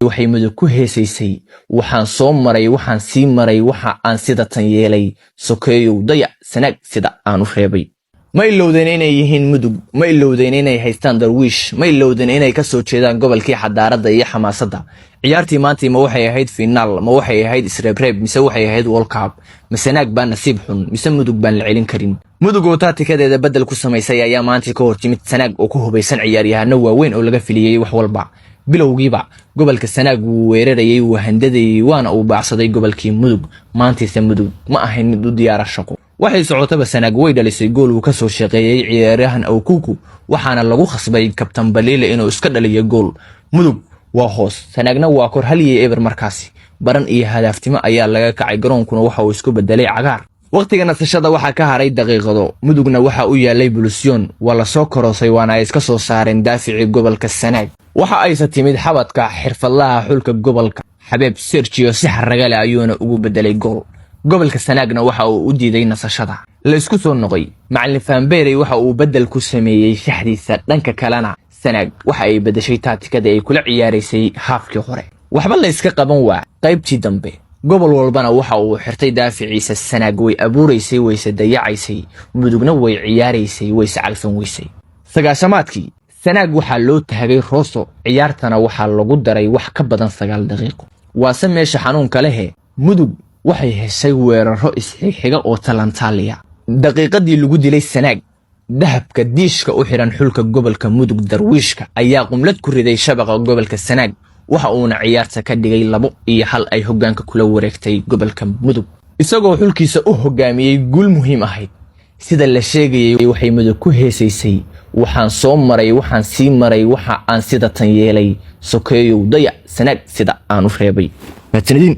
Waxay Mudug ku heesaysay: "Waxaan soo maray, waxaan sii maray, waxa aan sida tan yeelay, sokeeyow dayac, Sanaag sida aan u reebay." Ma ilowdeen inay yihiin Mudug? Ma ilowdeen inay haystaan Darwiish? Ma ilowdeen inay ka soo jeedaan gobolkii xadaaradda iyo xamaasadda? Ciyaartii maantii ma waxay ahayd finaal, ma waxay ahayd isreebreeb, mise waxay ahayd World Cup? Ma Sanaag baa nasiib xun, mise Mudug baan la celin karin? Mudug oo taatikadeeda bedel ku samaysay ayaa maantii ka hortimid Sanaag oo ku hubaysan ciyaaryahano waaweyn oo laga filiyey wax walba. Bilowgiiba gobolka Sanaag wuu weerarayey, wuu handadayey, waana uu baacsaday gobolkii Mudug. Maantiise Mudug ma ahayn mid u diyaara shaqo. Waxay socotaba Sanaag way dhalisay gool uu kasoo shaqeeyey ciyaaryahan Awkuku, waxaana lagu khasbay kabtan Baliile inuu iska dhaliyo gool. Mudug waa hoos, Sanaagna waa kor, 1-0. Markaasi baran iyo hadaaftimo ayaa laga kacay, garoonkuna waxa uu isku bedelay cagaar. Wakhtiga nasashada waxaa ka haray daqiiqado, Mudugna waxa u yaalay bulusyoon. Waa lasoo korosay, waana ay iska soo saareen daaficii gobolka Sanaag. Waxa ayse timid xabadka xirfadlaha xulka gobolka, Xabeeb Sergio, si xaragale ayuuna ugu bedelay gool. Gobolka Sanaagna waxa uu u diiday nasashada. La isku soo noqay, macalin Faambeerey waxa uu bedel ku sameeyey shaxdiisa. Dhanka kalena Sanaag waxa ay bedeshay taatikadii ay kula ciyaaraysay haafkii hore. Waxba la iska qaban waa qaybtii dambe, gobol walbana waxa uu xirtay daaficiisa. Sanaag way abuuraysay, wayse dayacaysay. Mudugna way ciyaaraysay, wayse calfan weysay. 90-aadkii Sanaag waxaa loo taagay Roso, ciyaartana waxaa lagu daray wax ka badan 9 daqiiqo. Waase meesha xanuunka lehe, Mudug waxay heshay weeraro isxigxiga oo talantaaliya. Daqiiqadii lagu dilay Sanaag, dahabka diishka u xidhan xulka gobolka Mudug, Darwiishka, ayaa qumlad ku riday shabaqa gobolka Sanaag, waxa uuna ciyaarta ka dhigay 2-1 ay hoggaanka kula wareegtay gobolka Mudug, isagoo xulkiisa u hogaamiyey guul muhiim ahayd. Sida la sheegayay, waxay Mudug ku heesaysay: "Waxaan soo maray, waxaan sii maray, waxa aan sida tan yeelay, sokeeyow dayac, Sanaag sida aan u reebay." Mahadsanidin.